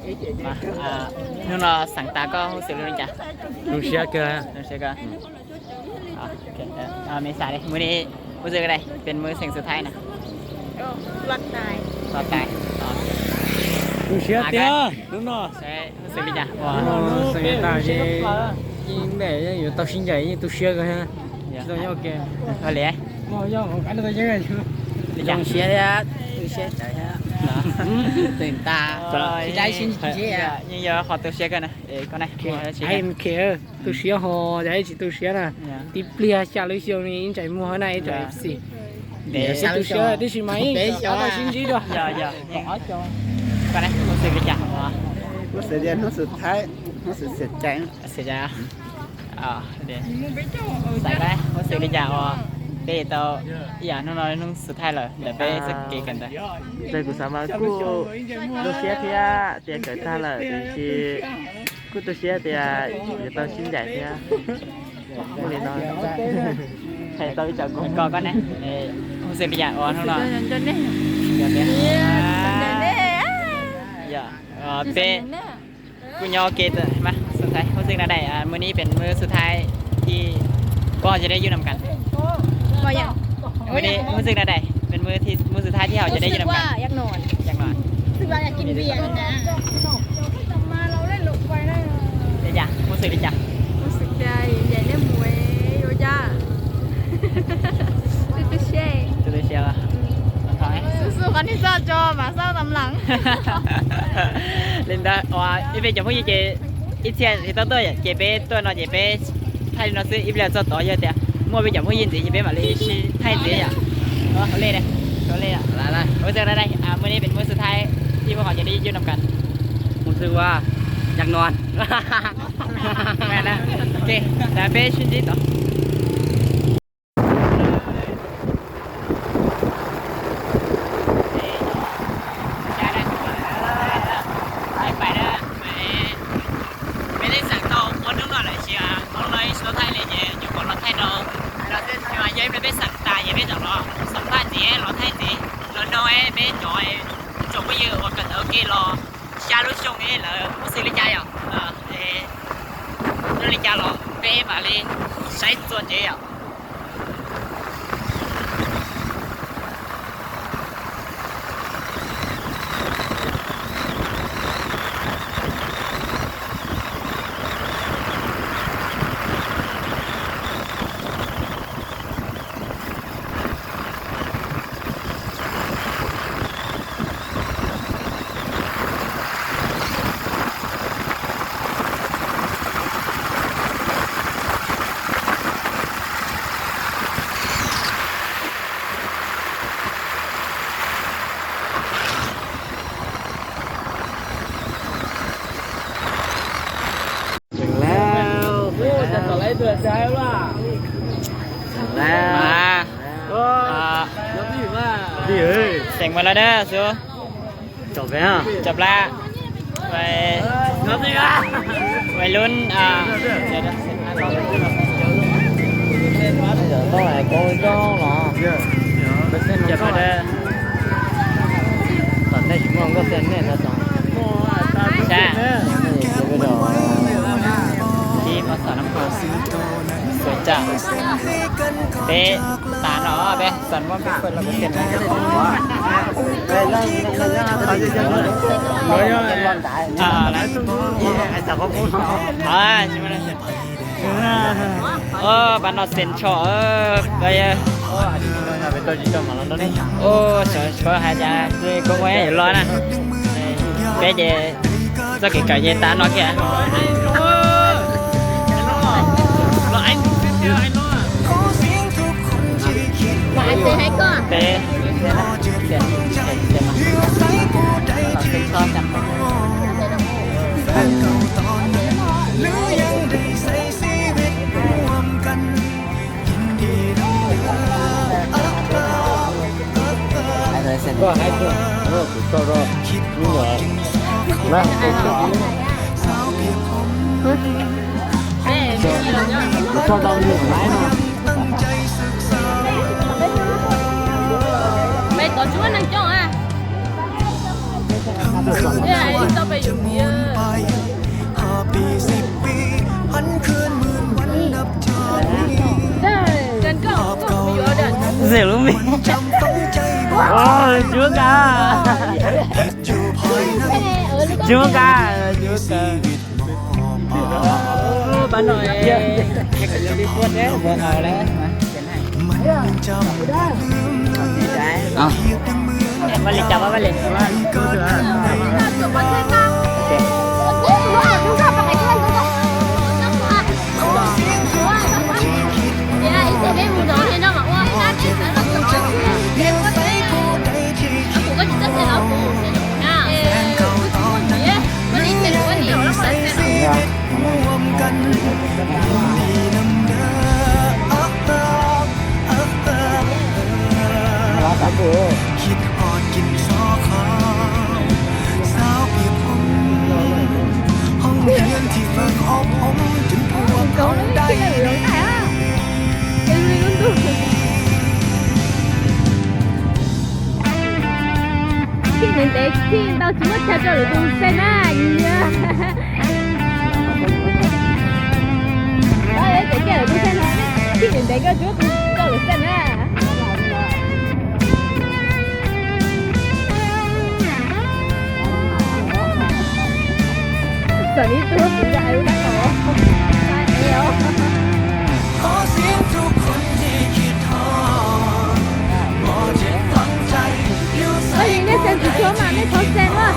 Hnub no xeem tas koj huj xwm li cas? Zoo siab kawg. Zoo siab kawg. Me xas li, mus li, huj xwm li dais, peb mus xeem xus thaib na. Los tais. Zoo siab tiag hnub no. Huj xwm li cas? Xeem tas ces yeej yuav tau sib ncaim yeej tu siab kawg. Zoo siab thiab, tu siab. Xeem tas, yeej yog qhov tu siab kawg na. Koj na, tu siab ho, cas ib tsis tu siab na. Tib pliag xya lub xyoo ib ntsais muag na ib tsoom xis. Tu siab tib si mas ib tau sib ntsib dua. Koj na, huj xwm li cas? Huj xwm tias hnub xus thaib, hnub xus xiam cai. Xav huj xwm li cas uas peb tau ib yam hnub no hnub xus thaib lawm ntawm peb txoj kev kawm ntawv? Ntawm kuv xav mas kuj zoo siab thiab tias kawm tag lawm tiam sis kuj tu siab tias yuav tau sib ncaim thiab. Ua li no, hais tau ib tsam koj, koj ne, huj xwm li cas uas hnub no? Yog, peb kuj nyob ua ke mas xus thaib, huj xwm li dais, mus li peb mus xus thaib thiab, koj ho cov dej yug nam kas. Mus li huj xwm li dais, peb mus xus thaib thiab ho cov dej yug nam kas. Huj xwm li cas? Huj xwm tias ncaim nej mus yuav cas. Tu tu siab. Xub xub qhov nej txoj tso mas xauj tam lam. Li ntawd, ib peb cov phooj ywg ces ib txhia tsis tau tuaj ces peb tuaj no ces peb thaij li no xwb, ib pliag txog tod yog tias muaj peb cov phooj ywg ntxiv ces peb mam li sib thaij ntxiv yom. Ua li, ua li, mus li peb mus xus thaib thiab ho cov dej yug nam kas. Mus xwb ua, yag no. Ok, peb sib ntsib tod. Peb tej xeem tau ua hnub no lawm ces hnub no tsis tau thaij li ces nyuam qhuav los thaij rau, yog ib pliag peb xeem tas ces peb zaum los xeem tag ntxiv los thaij ntxiv los no peb cov tsoom phooj ywg uas kawm ntawv ua ke los xya lub xyoo lawm huj xwm li cas yom. Zoo li cas los peb mam li saib txuas ntxiv yom. Tseem lawm, tseem lawm. Xeem mas lawm na xu. Cov plas, vais lub, tom ntej tsis muaj nkauj xeem nej tau tod. Sab, ib mos xom no, peb tas no peb xom muab peb fawm los peb xeem. Pab no xeem tsho, sawv tshuav hais tias koj muaj yuav los na. Peb ces txoj kev kawm ces tas no kiag. Peb Koj hais tias kuv tso rau lub nyuam na, kuv tso rau nyuam na. Peb tod tsis muaj neeg coob a. Tau peb yus Tsis muaj kab, tsis muaj kab. Pab no, pab no. Vaj Lis chào, Vaj Lis. Txij ntev ntev txij ntau tsis muaj chaw rau lwm tus xeem na, nyiam. Txij ntev ntev koj tsis muaj tus rau lwm xeem na. Txawm li tus kuv yog hais lub dab tod. Ua li nej xeem tsis tshua mas nej thov xeem na.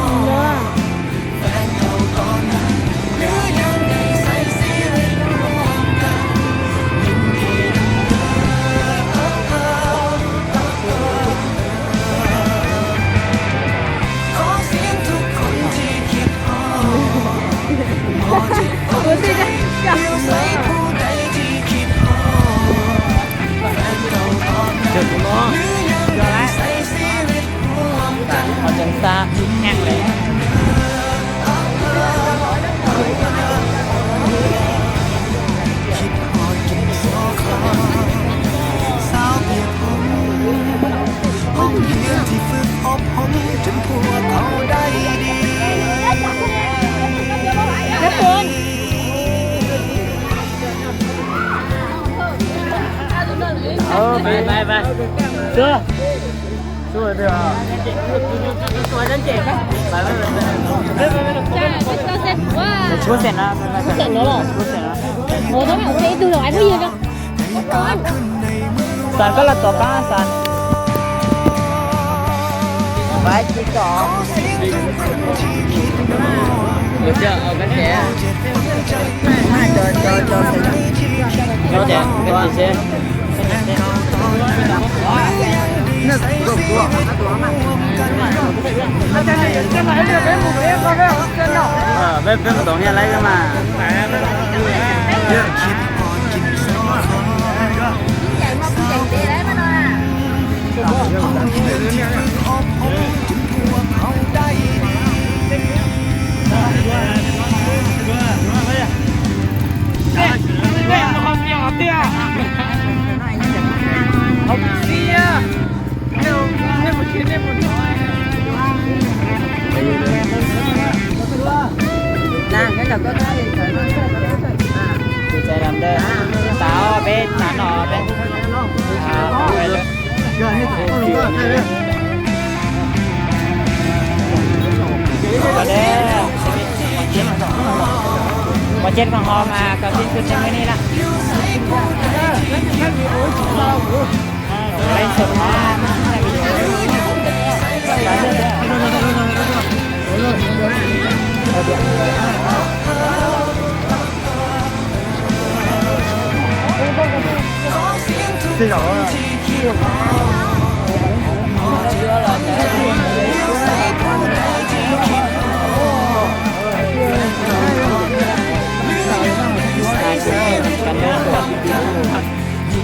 Qhov tseem xa heej li. Xav koj los tom qab xav. Peb mus tom niag laib mas. Tus txais lam ntawd, tas peb tas no peb. Mos tsheb koom haum mas kom tij tug tseem li lawm.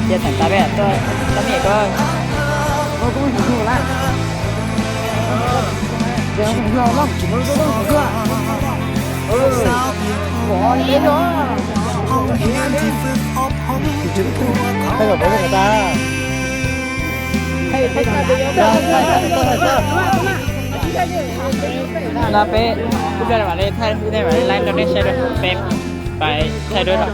Cia thẳng tas peb tuaj, tau me ko. No peb, peb mam li thaij, peb mam li laib rau nej saib, peb pais thaij duab os.